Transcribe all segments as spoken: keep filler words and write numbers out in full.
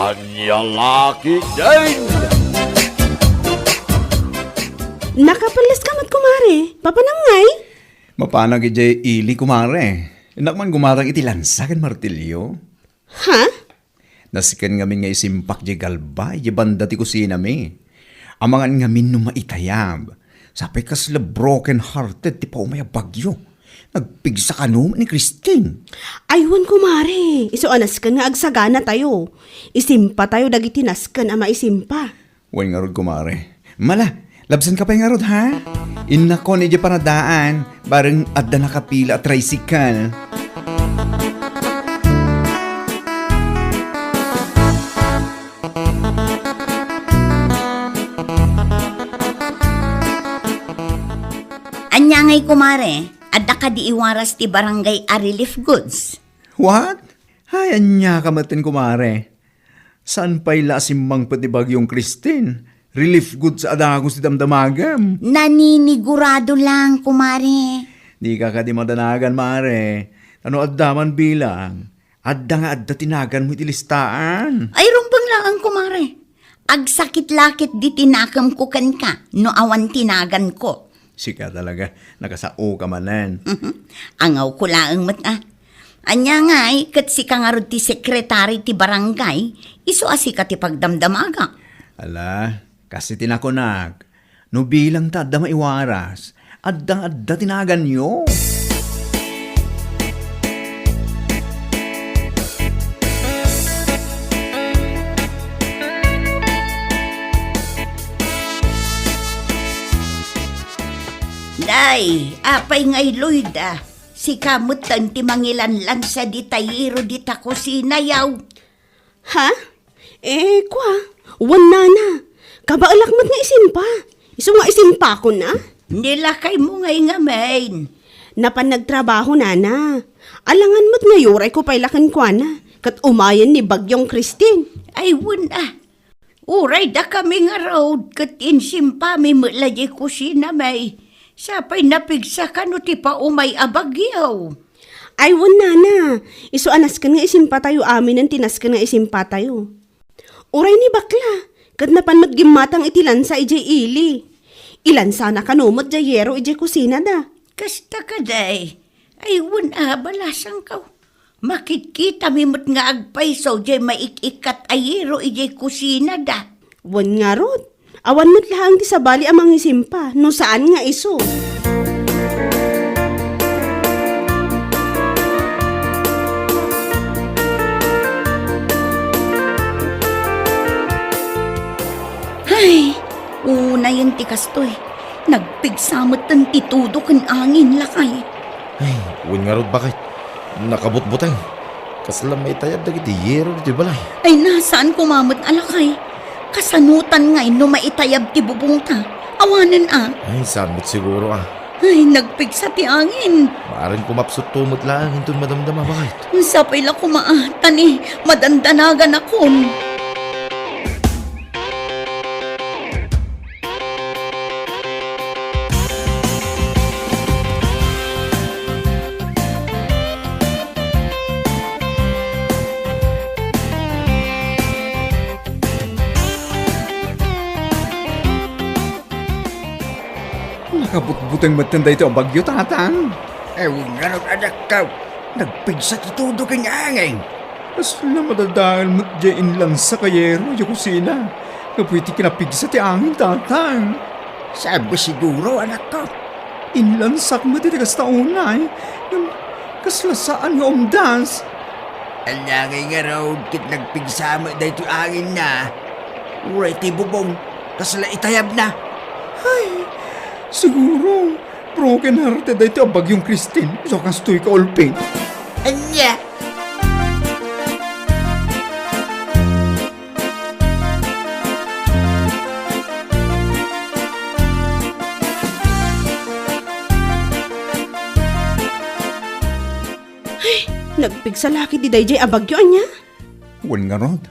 Ania la ketdin? Nakapelles ka met, kumare. Papanam ngay? Mapanak idiay ili, kumare. Innak man gumatang iti lansa ken martilyo. Ha? Nasken ngamin nga isimpak diay galba idiay banda ti kusinami. Amangan ngamin no maitayab. Sapay kasla broken hearted ti paumay a bagyo. Nagpigsa kano ni Christine. Ay, wen, kumare. Isu a nasken nga agsaganatayo. Isimpatayo dagiti nasken a maisimpa. Wen ngarud, kumare. Mala, labsanka pay ngarud, ha? Innakon idiay paradaan, bareng adda nakapila a tricycle. Ania ngay, kumare? Adda kadi iwaras ti barangay a relief goods? What? Ay, ania ka metten, kumare? Saan pay la a simmangpet ni Bagyong Christine? Relief goods a dagus ti damdamagem. Naninigurado lang, kumare. Dika kadi madanagan, mare. Ano adda man bilang? Adda nga adda ti naganmo iti listaan. Ay, rumbeng laeng, kumare. Agsakit la ketdi ti nakemko kenka no awan ti naganko. Sika talaga, nakasaoka manen. Angawko laeng met a. Ania ngay, ket sika ngarud ti sekretari ti barangay, isu a sika ti pagdamdamaga. Ala, kas iti nakunak, no bilang ta adda maiwaras, adda nga adda ti naganyo. Nay, apay ngay, Loida? Sika metten ti mangilanlansa dita yero dita kusina, yaw. Ha? Eh, kua, wen, nana. Kabaelak met nga isimpa. Isu nga isimpakon a. Ni lakaymo ngay ngamin? Napan nagtrabaho, nana. Alangan met nga iyurayko pay la kenkuana, ket umayen ni Bagyong Christine. Ay, wen a. Uray dakami ngarud ket insimpami met la diay kusinami. Sapay napigsa kano ti paumay a bagyo. Ay, wen, nana. Isu a nasken nga isimpatayo aminen ti nasken nga isimpatayo. Uray ni bakla, ket napan met gimmatang iti lansa idiay ili. Ilansana kano met diay yero idiay kusinada. Kasta kadi? Ay, wen a, balasangko. Makitkitami met nga agpayso diay maik-ikkat a yero idiay kusinada. Wen ngarud, awan met laeng ti sabali a mangisimpa no saan nga isu. Ay, unayen ti kastoy. Nagpigsa metten ti tudo ken angin, lakay. Ay, wen ngarud, baket. Nakabutbuteng. Kasla maitayab dagiti yero ditoy balay. Ay, na, saan koma met a lakay? Kasanotan ngay no maitayab ti bubongta? Awanen a. Ay, saan met siguro a. Ay, nagpigsa ti angin. Maaring kumapsutto met laeng inton madamdama, baket. Sapay la koma a, ta ni, madandanaganakon. Nakabutbuteng metten daytoy a bagyo, Tatang. Ay, wen ngarud, anakko. Nagpigsa ti tudo ken angin. Kasla madadael met diay inlansak a yero idiay kusina gapu iti kinapigsa ti angin, Tatang. Saan met siguro, anakko? Inlansak met iti kasta unay. Ngem kasla saan nga umdas. Ania ngay ngarud ket nagpigsa met daytoy anginna? Uray ti bubong, kasla itayabna. Ay, siguro, broken hearted daytoy a bagyong Christine. Isu kastoy kaulpit. Ania? Ay, nagpigsa la ketdi daydiay a bagyo, ania? Wen ngarud,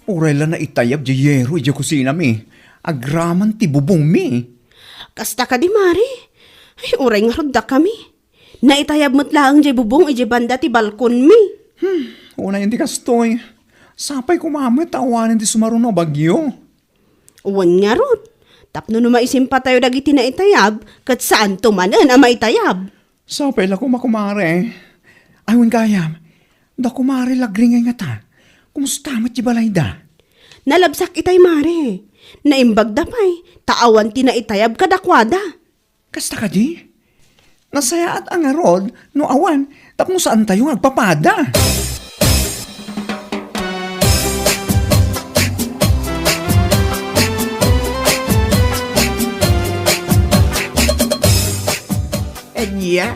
uray la naitayab diay yero idiay kusinami, agraman ti bubongmi. Kasta kadi, Mari? Ay, uray ngarud dakami. Naitayab met laeng diay bubong idiay banda ti balkonmi. Hmm, unayen ti kastoy. Sapay koma met ta awanen ti sumaruno a bagyo. Wen ngarud, tapno no maisimpatayo dagiti naitayab, ket saanto manen a maitayab. Sapay la koma, kumare. Ay, wen gayam, da kumare Lagring ngay ngata. Kumusta met ti balayda? Nalabsak itay, mare. Naimbagda pay, ta awan ti naitayab kadakuada. Kasta kadi? Nasayaat a ngarud no awan tapno saantayo nga agpapada. Ania,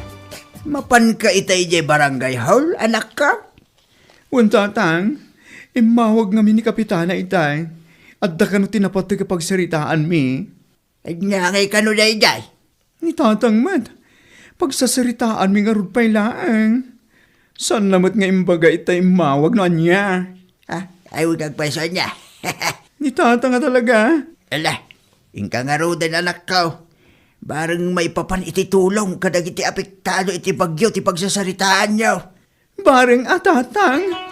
mapanka ita idiay barangay hall, anakko? Wen, tatang, immawag ngamin ni Kapitana itay. Adda kano ti napateg a pagsaritaanmi. Ania ngay kano daydiay? Ni tatang met. Pagsasaritaanmi ngarud pay laeng. Saanna met nga imbaga ita immawag no ania. Ah, ay, wen agpayso ania. Ni tatang a talaga. Ala, inka ngaruden, anakko. Bareng maipapan iti tulong kadagiti apektado iti bagyo ti pagsasaritaanyo. Bareng a, tatang.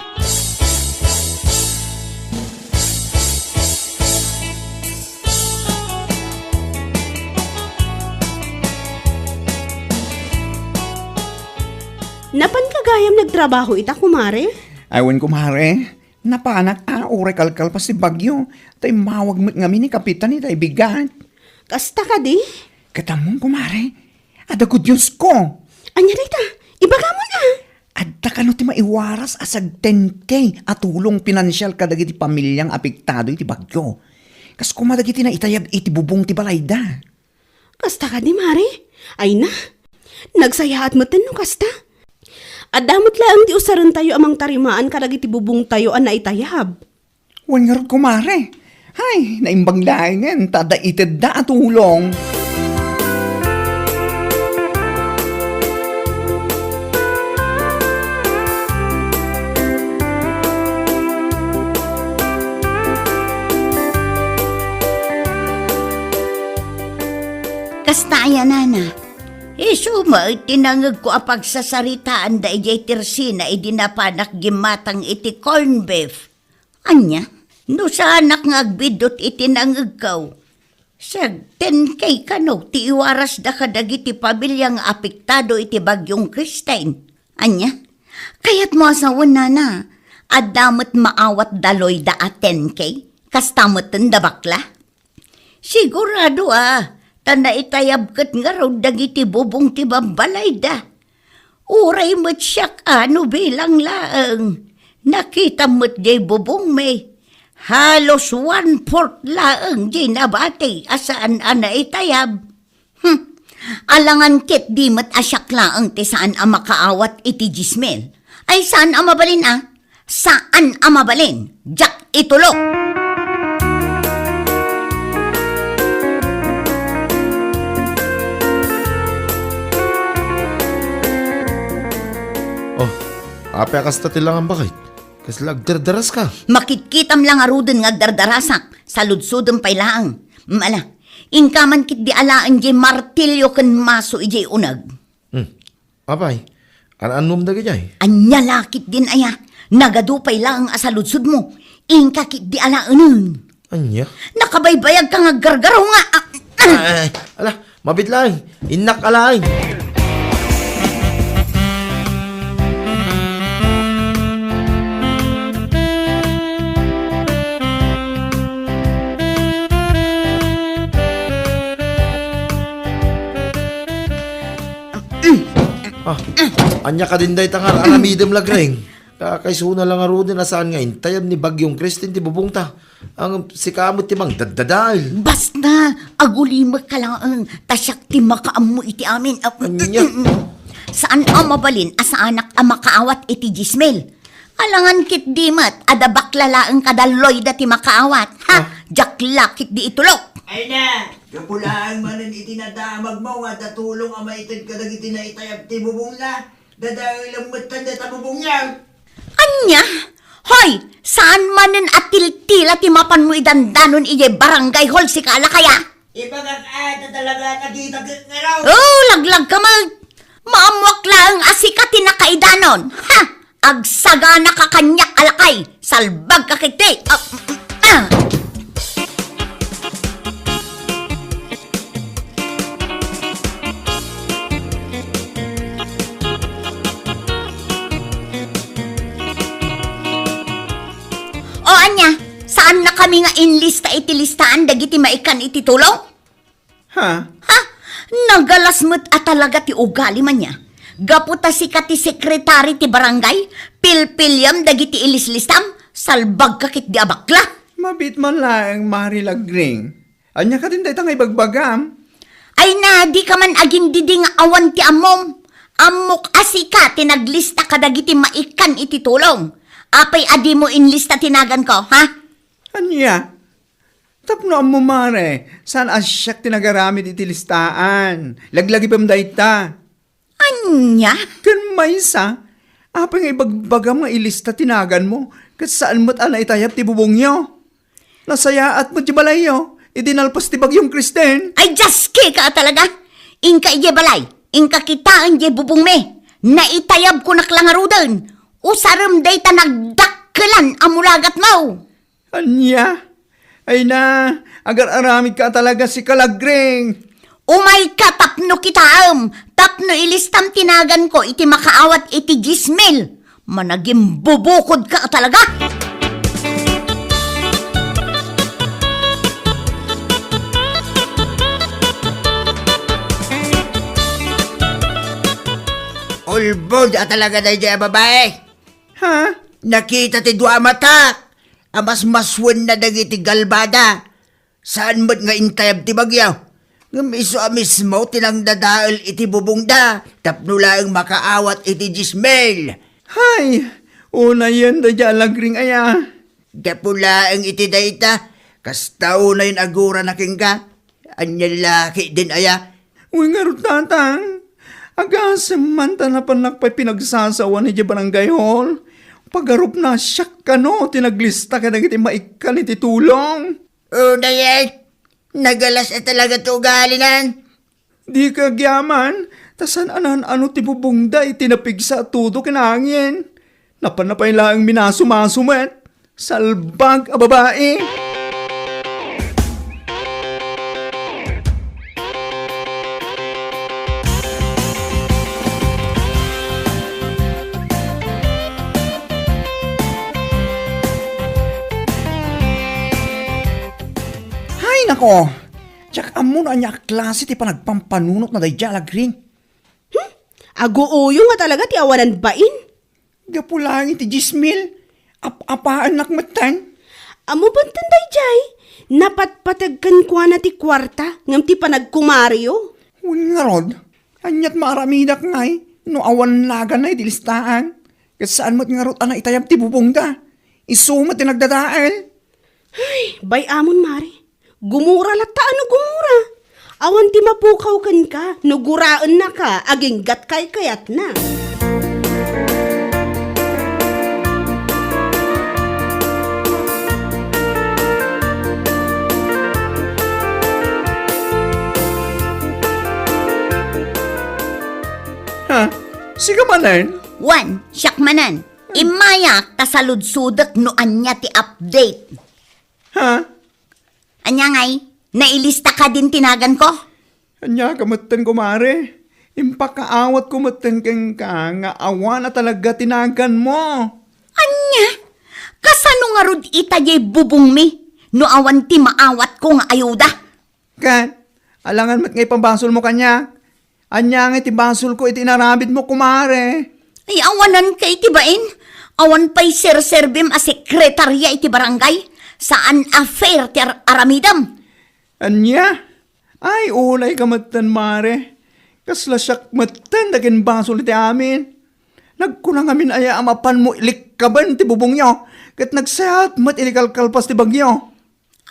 Napanka gayam nagtrabaho ita, kumare? Ay, wen, kumare. Napanak a, uray kalkalpas ti bagyo, ta immawag met ngamin ni Kapitan itay bigat. Kasta kadi? Ket ammom, kumare, adda good news ko. Ania dayta? Ibagamon a. Adda kano ti maiwaras a sag ten K a tulong pinansial kadagiti pamilia nga apektado iti bagyo. Kas koma dagiti naitayab iti bubong ti balayda. Kasta kadi, mare? Ay na, nagsayaat metten no kasta. Adda met laeng ti usarentayo a mangtarimaan kadagiti bubongtayo a naitayab. Wen ngarud, kumare. Hay, naimbag laengen ta adda itedda a tulong. Kasta aya, nana? Isu met ti nangegko a pagsasaritaan daydiay Tersina idi napanak gimmatang iti corned beef. Ania? No saanak nga agbiddut iti nangegko, sag ten K kano ti iwarasda kadagiti pamilia nga apektado iti Bagyong Kristen. Ania? Kayatmo a sawen, nana, adda met maawat da Loida a ten K? Kasta metten da bakla? Sigurado a, ta naitayab ket ngarud dagiti bubong ti babbalayda. Uray met siak a no bilang laeng, nakitam met diay bubongmi. Halos one-fourth laeng diay nabati a saan a naitayab. Hmm. Alangan ketdi met a siak laeng ti saan a makaawat iti diesel. Ay, saan a mabalin a? Saan a mabalin. Diak itulok. Oh, apay a kasta ti langam, baket? Kasla agdardaraska? Makitkitam la ngaruden nga agdardarasak. Saludsodem pay laeng. Mm, ala, inka man ketdi alaen diay martilyo ken maso idiay uneg. Hmm. Apay, an-annom dagijay? Ania la ketdin aya? Nagadu pay laeng a saludsodmo. Inka ketdi alaenen. Ania? Nakabaybayagka nga aggargaraw nga, ah, ah. Ay, ala, mabiit laeng. Innak alaen. Ah, ania kadin dayta nga ar-aramidem, Lagring? Kakaisuna la ngaruden a saan nga intayab ni Bagyong Kristen ti bubongta. Ngem sika met ti mangdaddadael. Basta, agulimekka laeng, ta siak ti makaammo iti amin. Ah, ania? Saan a mabalin a saanak a makaawat iti diesel. Alangan ketdi met, adda bakla laeng kada Loida ti makaawat. Ha? Ah. Diak la ketdi itulok. Ay na, gapu laeng manen iti nadamagmo nga adda tulong a maited kadagiti naitayab ti bubongna. Dadaelem metten dayta bubongyo. Ania? Hoy, saan manen a tiltila ti mapanmo idandanon idiay barangay hall, sika a lakaya? Ibagak a, ta talaga, nakita ket ngaro. Oh, laglagka met. Maammoak laeng a sika ti nakaidanon. Ha? Agsaganaka kaniak a lakay, salbagka ketdi. Ah, ah, ah. O ania, saannakami nga inlista iti listaan dagiti maikkan iti tulong? Ha? Ha? Nagalas met a talaga ti ugalim ania. Gapu ta sika ti sekretari ti barangay, pilpiliam dagiti ilislistam, salbagka ketdi a bakla. Mabiit man laeng, Mare Lagring. Ania kadin dayta nga ibagbagam? Ay na, dika man agindidi nga awan ti ammom. Ammok a sika ti naglista kadagiti maikkan iti tulong. Apay a dimo inlista ti naganko, ha? Ania? Tapno ammo, Mare, saan a siak ti nagaramid iti listaan. Laglagipem dayta. Ania? Ken maysa, apay nga ibagbagam nga ilista ti naganmo, ket saan met a naitayab ti bubongyo? Nasayaat met ti balayyo, idi nalpas ti bagyong Kristen. Ay, diaskeka a talaga! Inka idiay balay, inka kitaen diay bubongmi. Naitayabkonak la ngaruden. Usarem dayta nagdakkelan a mulagatmo. Ania? Ay na, agar-aramidka a talaga, Mare Lagring. Umayka tapno kitaem, tapno ilistam ti naganko iti makaawat iti dies mil. Managimbubukodka a talaga. Ulbod a talaga daydiay a babai. Ha? Nakita ti dua a matak a masmasuenna dagiti galbada. Saan met nga intayab ti bagyo. Ngem isu a mismo ti nangdadael iti bubongda tapno laeng makaawat iti dies mil. Hay, unayen daydiay a Lagring aya. Gapu laeng iti dayta, kasta unayen agurana kenka. Ania la ketdin aya? Wen ngarud, Tatang, agasem man ta napannak pay pinagsasawan idiay barangay hall. Pagarupna siak kano ti naglista kadagiti maikkan iti tulong. Unayen, nagalas a talaga ti ugalinan. Dika agyaman, ta saan a naan-ano ti bubongda iti napigsa a tudo ken angin. Napanna pay laeng minasumaso met. Salbag a babai! Hay nako! Diak ammo no ania a klase ti panagpampanunotna daydiay a Lagring. Hmm? Aguuyong a talaga ti awanan bain. Gapu laeng iti dies mil, ap-apaannak metten. Ammo metten daydiay, napatpateg kenkuana ti kuarta ngem ti panagkumario. Wen ngarud, aniat maaramidak ngay no awan naganna iti listaan? Ket saan met ngarud a naitayab ti bubongda. Isu met ti nagdadael. Ay, bay-amon, Mare. Gumura latta a no gumura. Awan ti mapukaw kenka no guraennaka aginggat kaykayatna. Ha? Sika manen? Wen, siak manen. Immayak ta saludsodek no ania ti update. Ha? Ania ngay? Nailista kadin ti naganko? Ania ka metten, kumare? Impakaawatko metten kenka nga awan a talaga ti naganmo. Ania? Kasano ngarud ita diay bubongmi no awan ti maawatko nga ayuda? Ket, alangan met nga ipabasolmo kaniak. Ania ngay ti basolko iti inaramidmo, kumare? Ay, awanan kay ti bain. Awan pay serserbim a sekretaria iti barangay. Saan a fair ti ar-, aramidem. Ania? Ay, unay ka metten, mare. Kasla siak metten ti akinbasol iti amin. Nagkuna ngamin aya a mapanmo likkaben ti bubongyo, ket nagsayaat met iti kalkalpas ti bagyo.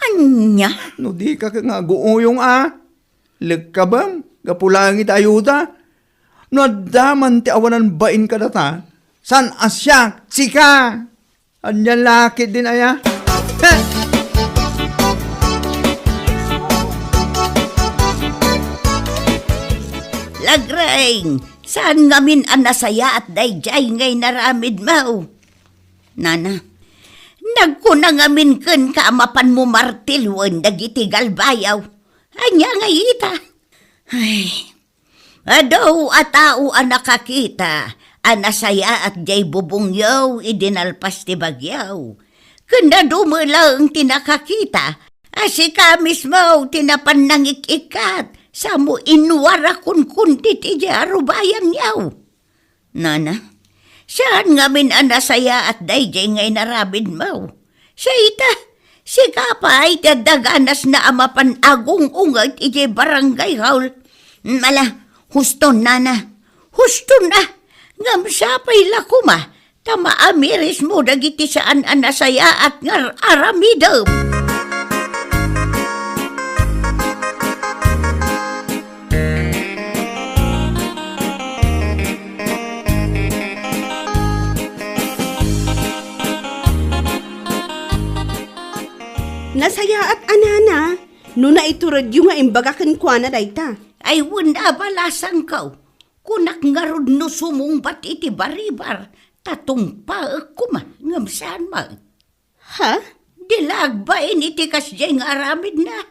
Ania? No dika nga aguuyong a, lekkabem gapu laeng iti ayuda. No adda man ti awanan bain kadata, saan a siak, sika? Ania la ketdin aya? Heh! Lagreng, Saan ngamin a nasayaat daydiay nga inaramidmo? Nana, nagkuna ngamin kenka a mapanmo martiloen dagiti galbayo. Ania ngay ita? Ay, adu a tao a nakakita a nasayaat diay bubongyo idi nalpas ti bagyo. Ken adu met laeng ti nakakita a sika mismo ti napan nangik-ikkat, sa mo inwar a kunkuntit idiay arubayanyo. Nana, saan ngamin a nasayaat daydiay nga inaramidmo? Siya ita, sika pay ti adda ganasna a mapan agung-unget idiay barangay hall. Ala, huston, nana. Huston a. Ngem sapay la koma ta maamirismo dagiti saan a nasayaat nga ar-aramidem. Nasayaat a nana, no naituredyo nga imbaga kenkuana dayta. Ay, wen a balasangko. Kunak ngarud no sumungbat iti baribar, ta tungpaek koma, ngem saan met. Ha? Di la agbain iti kasdiay nga aramidna.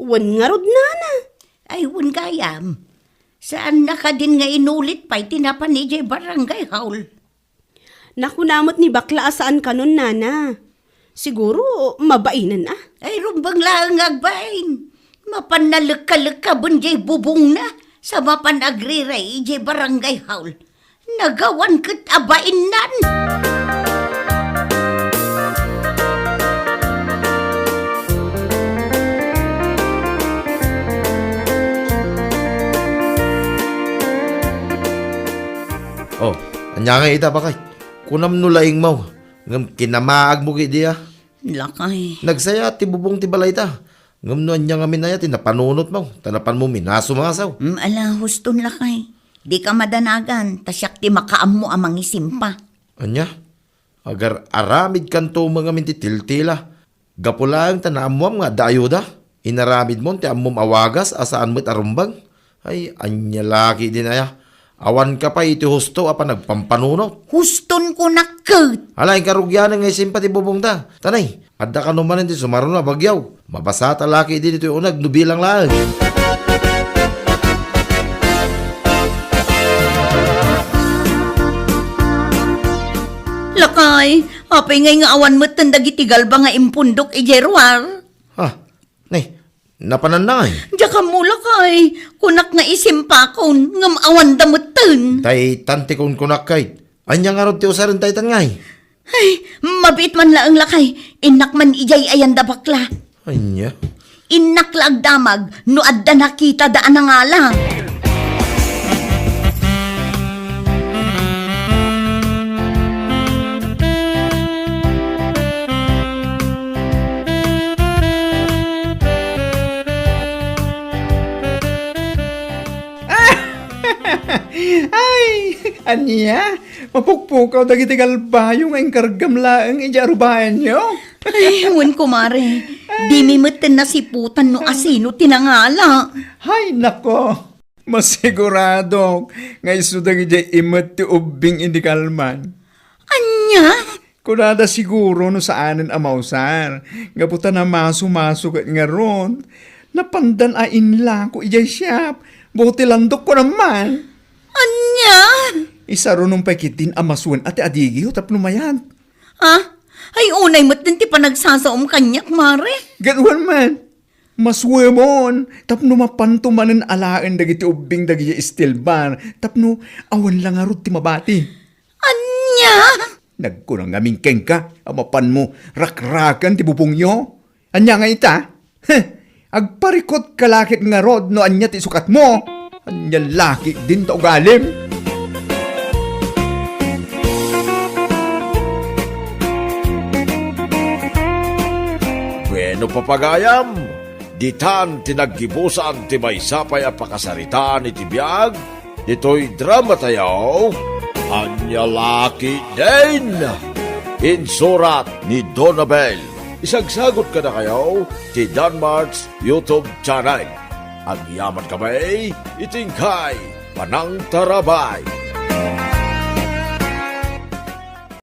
Wen ngarud, nana. Ay, wen gayam. Saanna kadin nga inulit pay ti napan idiay barangay hall? Nakuna met ni bakla a saan kanon, nana. Siguro, mabainen a. Ay, rumbeng laeng nga agbain. Mapan nalekkalekkaben diay bubongna, sa mapan agriray idiay barangay hall. Nagawan ket a bainnan. Oh, ania ngay ita, bakay? Kunam no laingmo, ngem kinamaagmo ketdi a. Lakay. Nagsaya ti bubong ti balayta. Ngem no ania ngamin aya ti napanunotmo, ta napanmo minasumasaw. Mm, ala, huston lakay. Dika madanagan, ta siak ti makaammo a mangisimpa. Ania? Agar-aramidkanto met ngamin ti tiltila. Gapu laeng ta naammoam nga adda ayuda. Inaramidmon ti ammom a wagas a saan met a rumbeng. Ay, ania la ketdin aya? Awanka pay iti husto a panagpampanunot. Huston kunak ket. Ala, inka rugianen nga isimpa ti bubongta. Tanay, adda kano manen ti sumaruno a bagyo. Mabasata la ketdi ditoy uneg no bilang laeng. Lakay, apay ngay nga awan metten dagiti galba nga impundok idiay ruar? Ha? Nay, napananna ngay? Diak ammo lakay, kunak nga isimpakon, ngem awanda metten. Daytan ti kunkunak kay. Ania ngarud ti usaren daytan ngay? Ay, mabiit man laeng lakay, innak man idiay ayan da bakla. Ania? Innak la agdamag no adda nakitada a nangala. Ay, ania? Mapukpukaw dagiti galbayo nga inkargam laeng idiay arubayanyo? Ay, wen, kumare. Dimi metten nasiputan no asino ti nangala. Hay, nako. Masiguradok nga isu dagidiay imet ti ubbing idi kalman. Ania? Kunada siguro no saanen a mausar, gapu ta namaso-maso ket ngarud. Napandan a inlako idiay siap, buot ti landok, kunam man. Ania? Isarunom pay ketdin a masuen a ti adigiyo tapno mayat. Ha? Ay, unay met din ti panagsasaom kaniak, mare. Gaduan man. Masuemon, tapno mapanto manen alaen dagiti ubbing dagiti steel bar, tapno awan la ngarud ti mabati. Ania? Nagkuna ngamin kenka a mapanmo rakraken ti bubongyo? Ania nga ita? Heh, agparikut ka la ket ngarud no ania ti sukatmo? Ania la ketdin ta ugalim? Bueno, papagayam, ditan ti naggibusan ti maysa pay a pakasaritaan iti biag ditoy drama tayo, Ania la ketdin? Insurat ni Donabel. Isagsagot kadakayo ti Danmart's YouTube channel. Agyaman kami iti inkay panangtarabay.